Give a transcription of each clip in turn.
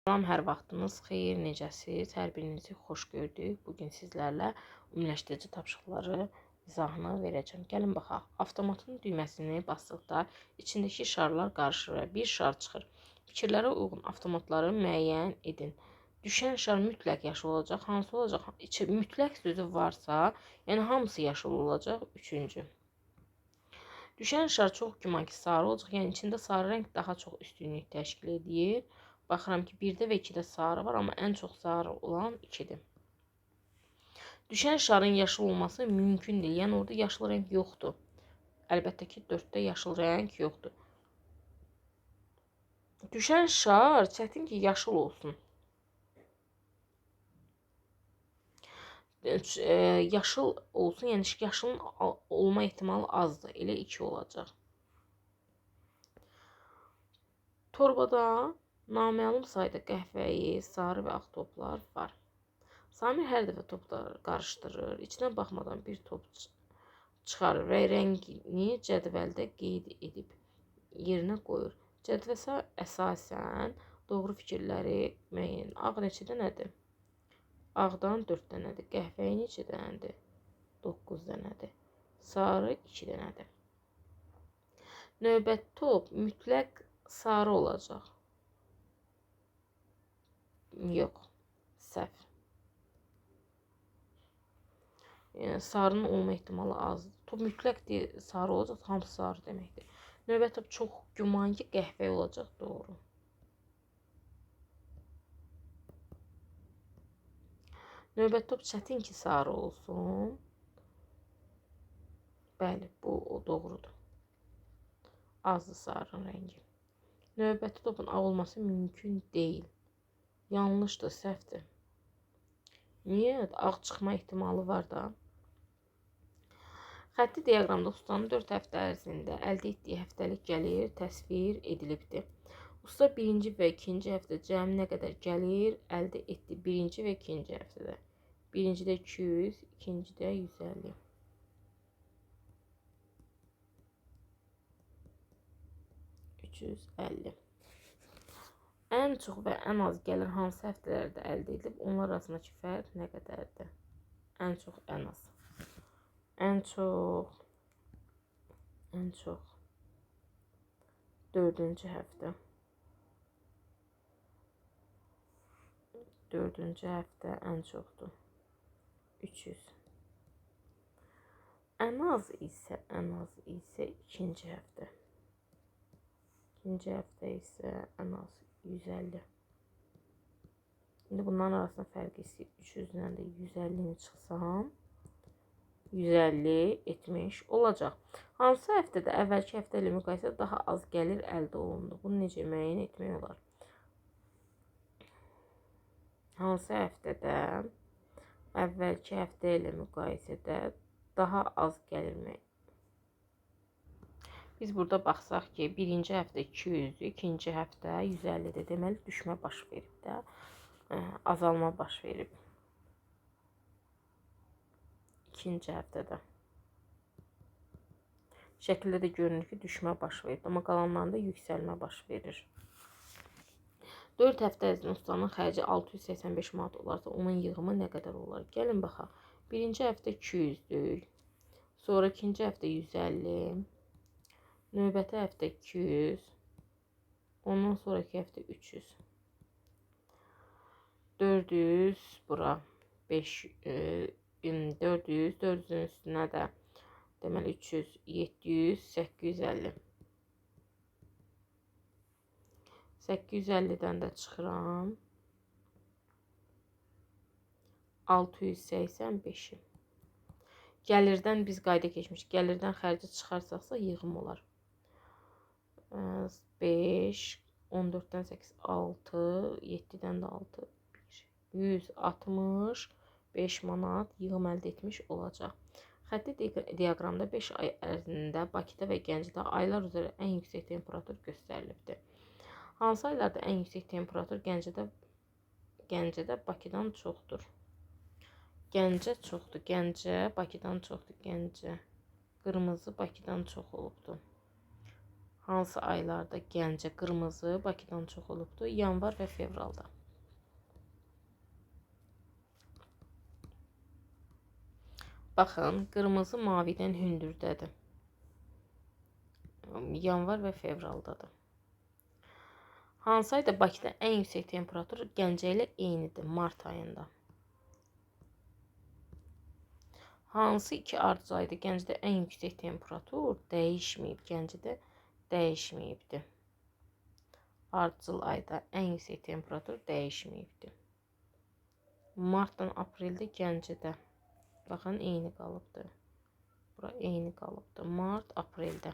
Salam, hər vaxtınız xeyir, necəsiz? Hər birinizi xoş gördük. Bugün sizlərlə ümumiləşdirici tapşırıqları izahını verəcəm. Gəlin baxaq. Avtomatın düyməsini basdıqda içindəki şarlar qarışır və bir şar çıxır. Fikirlərə uyğun avtomatları müəyyən edin. Düşən şar mütləq yaşıl olacaq. Hansı olacaq? İçi mütləq sözü varsa, yəni hamısı yaşıl olacaq. Üçüncü. Düşən şar çox güman ki sarı olacaq. Yəni içində sarı rəng daha çox üstünlük təşkil edir. Baxıram ki, 1-də və 2-də sarı var, amma ən çox sarı olan 2-dir. Düşən şarın yaşıl olması mümkün deyil. Yəni orada yaşıl rəng yoxdur. Əlbəttə ki, 4-də yaşıl rəng yoxdur. Düşən şar çətin ki, yaşıl olsun. Yaşıl olsun, yəni yaşılın olma ehtimalı azdır. Elə 2 olacaq. Torbada naməlum sayda qəhvəyi, sarı və ağ toplar var. Samir hər dəfə topları qarışdırır. İçinə baxmadan bir top çıxarır və rəngini cədvəldə qeyd edib yerinə qoyur. Cədvəsə əsasən doğru fikirləri müəyyən. Ağ neçə dənədir? Ağdan 4 dənədir. Qəhvəyi neçə dənədir? 9 dənədir. Sarı 2 dənədir. Növbəti top mütləq sarı olacaq. Yox, səhv. Yəni, sarının olma ehtimalı azdır. Top mütləq sarı olacaq, hamısı sarı deməkdir. Növbəti top çox güman ki, qəhvəyi olacaq, doğru. Növbəti top çətin ki, sarı olsun. Bəli, bu o doğrudur. Azdır sarının rəngi. Növbəti topun ağ olması mümkün deyil. Yanlışdır, səhvdir. Niyə? Ağ çıxma ehtimalı var da. Xətti diaqramda ustanın 4 həftə ərzində əldə etdiyi həftəlik gəlir təsvir edilibdir. Usta birinci və ikinci həftə cəmi nə qədər gəlir əldə etdi birinci və ikinci həftədə. Birincidə 200, ikincidə 150. 350. Ən çox və ən az gəlir hansı həftələrdə əldə edilib? Onlar arasındakı fərq nə qədərdir? Ən çox, ən az. Ən çox, ən çox. Dördüncü həftə. Dördüncü həftə ən çoxdur. 300. Ən az isə, ən az isə ikinci həftə. İkinci həftə isə ən az 150. İndi bunların arasında fərqi isə 300-dən də 150-ni çıxsam 150 etmiş olacaq. Hansı həftədə əvvəlki həftə ilə müqayisədə daha az gəlir əldə olundu? Bunu necə müəyyən etmək olar? Hansı həftədə əvvəlki həftə ilə müqayisədə daha az gəlir müəyyən? Biz burada baxsaq ki, birinci həftə 200-dür, ikinci həftə 150-dir. Deməli, düşmə baş verib də, azalma baş verib. İkinci həftədə. Şəkildə də görünür ki, düşmə baş verib, amma qalanlarında yüksəlmə baş verir. 4 həftə ərzində ustanın xərci 685 manat olarsa, onun yığımı nə qədər olar? Gəlin baxaq. Birinci həftə 200-dür, sonra ikinci həftə 150, növbəti həftə 200, ondan sonraki həftə 300, 400 bura, 5, 400, 400-ün üstünə də deməli 300, 700, 850. 850-dən də çıxıram. 685-i. Gəlirdən biz qayda keçmişik. Gəlirdən xərci çıxarsaqsa yığım olar. 5, 14-dən 8, 6, 7-dən də 6, 1. 165 manat yığım əldə etmiş olacaq. Xətti diaqramda 5 ay ərzində Bakıda və Gəncədə aylar üzrə ən yüksək temperatur göstərilibdir. Hansı aylarda ən yüksək temperatur Gəncədə Bakıdan çoxdur? Gəncə çoxdur. Gəncə Bakıdan çoxdur. Gəncə qırmızı Bakıdan çox olubdur. Hansı aylarda Gəncə qırmızı Bakıdan çox olubdur? Yanvar və fevralda. Baxın, qırmızı mavidən hündürdədir. Yanvar və fevraldadır. Hansı ayda Bakıda ən yüksək temperatur Gəncə ilə eynidir? Mart ayında. Hansı iki ardıcıl ayda Gəncədə ən yüksək temperatur dəyişməyib? Gəncədə dəyişməyibdir. Ardıcıl ayda ən yüksək temperatur dəyişməyibdir. Martdan apreldə Gəncədə. Baxın, eyni qalıbdır. Bura eyni qalıbdır. Mart, apreldə.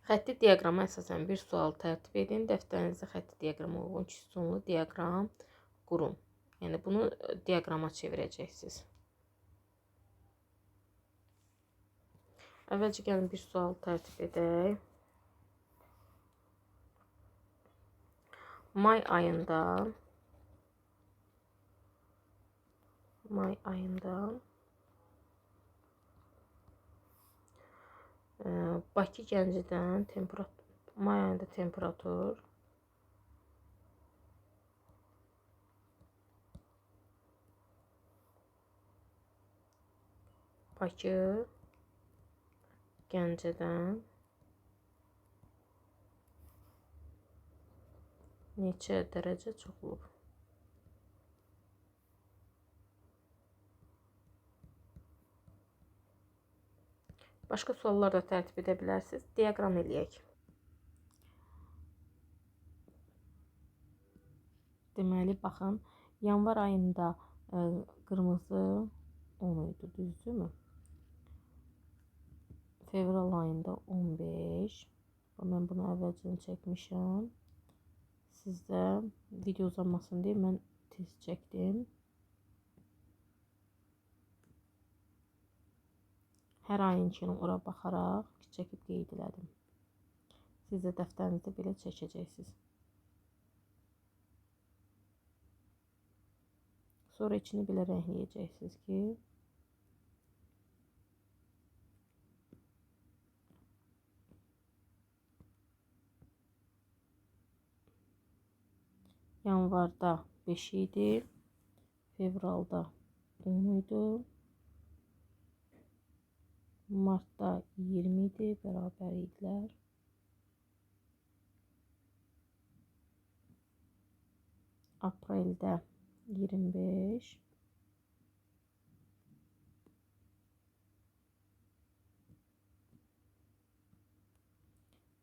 Xətti diaqrama əsasən bir sual tərtib edin. Dəftərinizdə xətti diaqrama uyğun iki sütunlu diaqram qurun. Yəni, bunu diaqrama çevirəcəksiniz. Əvvəlcə gəlin bir sual tərtib edək. May ayında Bakı Gəncədən may ayında temperatur Bakı Gəncədən neçə dərəcə çox olub? Başqa suallar da tərtib edə bilərsiniz. Diaqram eləyək. Deməli, baxın, yanvar ayında qırmızı 10 idi, düzdürmü? Fevral ayında 15. Mən bunu əvvəlcədən çəkmişəm. Sizdə video uzanmasın deyə mən tez çəkdim. Hər ayınkini ora baxaraq çəkib qeyd elədim. Siz də dəftərinizdə belə çəkəcəksiniz. Sonra içini belə rəngləyəcəksiniz ki, yanvarda 5 idi, fevralda 10 idi, martda 20 idi, bərabər idilər. Apreldə 25,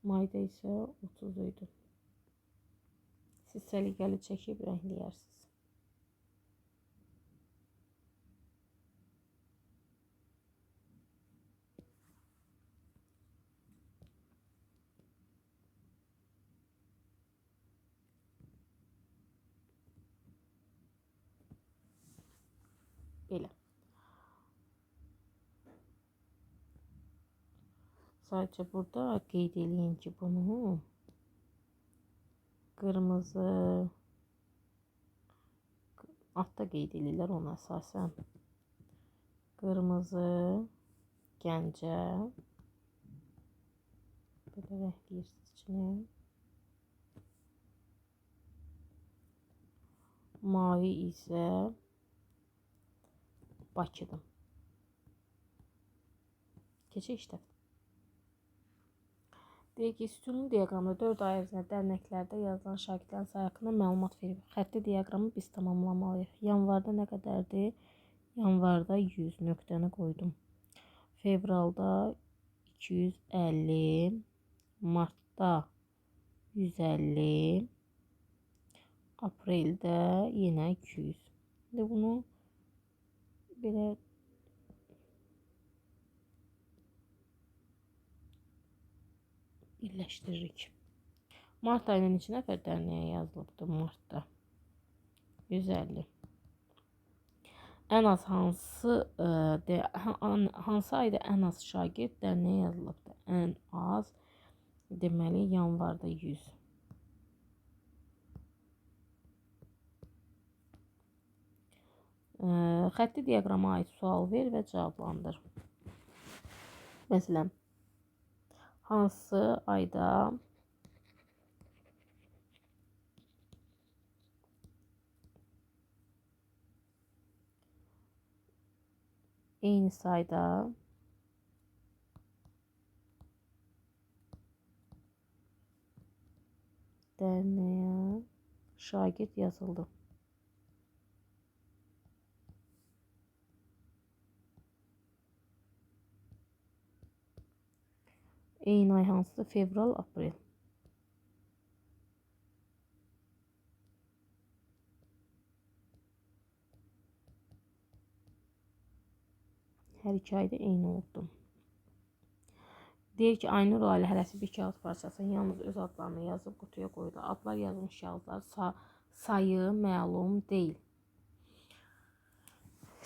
mayda isə 30 idi. Siz səliqəli çəkib rəngləyərsiniz. Belə. Sadəcə burada qeyd eləyin ki, bunu qırmızı altda qeyd eləyirlər ona əsasən. Qırmızı Gəncə belə rəngləyirsiniz içini. Mavi isə Bakıdır. Keçək işdə. Deyək ki, sütunlu diaqramda 4 ay ərzində dərnəklərdə yazılan şagirdlərin sayı haqqında məlumat verib. Xətti diaqramı biz tamamlamalıyıq. Yanvarda nə qədərdir? Yanvarda 100 nöqtəni qoydum. Fevralda 250, martda 150, apreldə yenə 200. İndi bunu belə birləşdiririk. Mart ayının neçə nəfər dərnəyə yazılıbdır? Martda 150. Ən az hansı ayda ən az şagird dərnəyə yazılıbdır? Ən az deməli yanvarda 100. Xətti diaqrama aid sual ver və cavablandır. Məsələn, hansı ayda eyni sayda dərnəyə şagird yazıldı? Eyni ay hansıdır? Fevral, aprel. Hər iki ayda eyni oldu. Deyir ki, Aynur Lalə hərəsi bir kağız parçasını yalnız öz adlarını yazıb qutuya qoydu. Adlar yazılmış kağızlar sayı məlum deyil.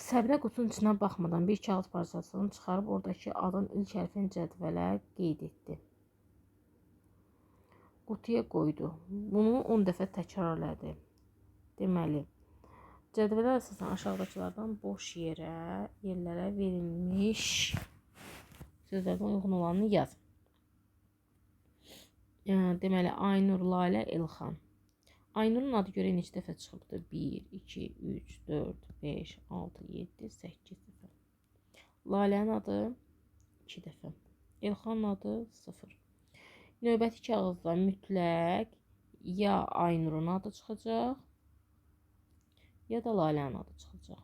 Səbinə qutunun içinə baxmadan bir kağız parçasını çıxarıb oradakı adın ilk hərfini cədvələ qeyd etdi. Qutuya qoydu. Bunu 10 dəfə təkrar elədi. Deməli, cədvələ əsasən aşağıdakılardan boş yerlərə verilmiş sözlərdən uyğun olanını yaz. Deməli, Aynur, Lalə, Elxan. Aynurun adı görə neçə dəfə çıxıbdır? 1, 2, 3, 4, 5, 6, 7, 8 dəfə. Lalənin adı 2 dəfə. Elxanın adı 0. Növbəti kağızda mütləq ya Aynurun adı çıxacaq, ya da Lalənin adı çıxacaq.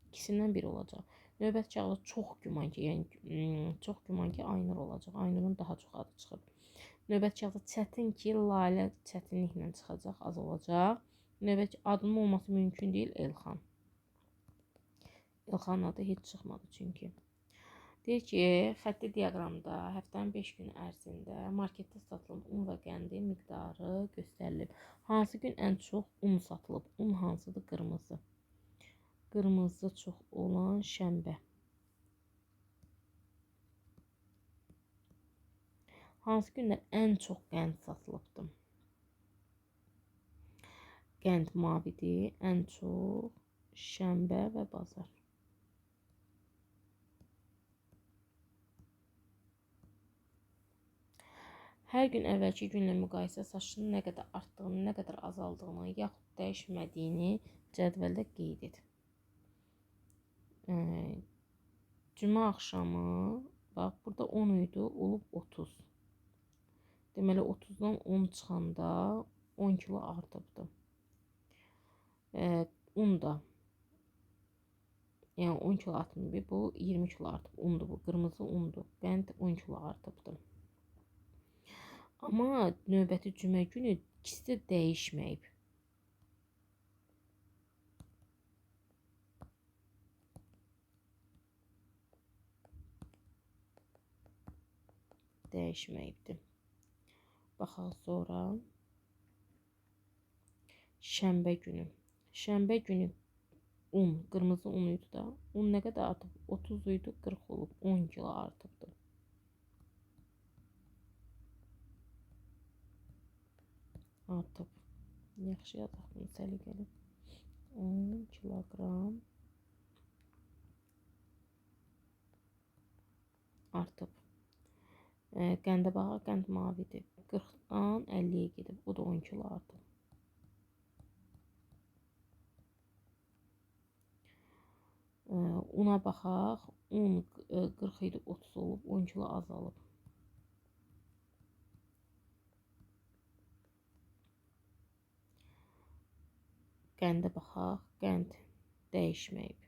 İkisindən biri olacaq. Növbəti kağızda çox güman ki, yəni çox güman ki, Aynur olacaq. Aynurun daha çox adı çıxıb. Növbəti kağızda çətin ki, Lalə çətinliklə çıxacaq, az olacaq. Növbəti adının olması mümkün deyil, Elxan. Elxanın adı heç çıxmadı çünki. Deyir ki, xətti diaqramda həftənin 5 günü ərzində marketdə satılan un və qəndin miqdarı göstərilib. Hansı gün ən çox un satılıb? Un hansıdır? Qırmızı. Qırmızı çox olan şənbə. Hansı gündə ən çox qənd satılıbdır? Qənd mavidir. Ən çox şənbə və bazar. Hər gün əvvəlki günlə müqayisə saçının nə qədər artdığını, nə qədər azaldığını, yaxud dəyişmədiyini cədvəldə qeyd et. Cümə axşamı, bax, burada 10 idi, olub 30. Deməli, 30-dan 10 çıxanda 10 kilo artıbdır. Un da, yəni 10 kilo artmayıb, bu 20 kilo artıb. Undur bu, qırmızı undur. Qənd 10 kilo artıbdır. Amma növbəti cümə günü ikisi də dəyişməyib. Dəyişməyibdir. Baxaq sonra. Şənbə günü. Şənbə günü un, qırmızı un idi da. Un nə qədər artıb? 30 idi, 40 olub. 10 kilo artıbdır. Artıb. Yaxşı yazaq bunu səliqəli. 10 kiloqram artıb. Qəndə baxaq, qənd mavidir. 40-dan 50-yə gedib. O da 10 kilo artıb. Una baxaq. Un 40 idi, 30 olub. 10 kilo azalıb. Qəndə baxaq. Qənd dəyişməyib.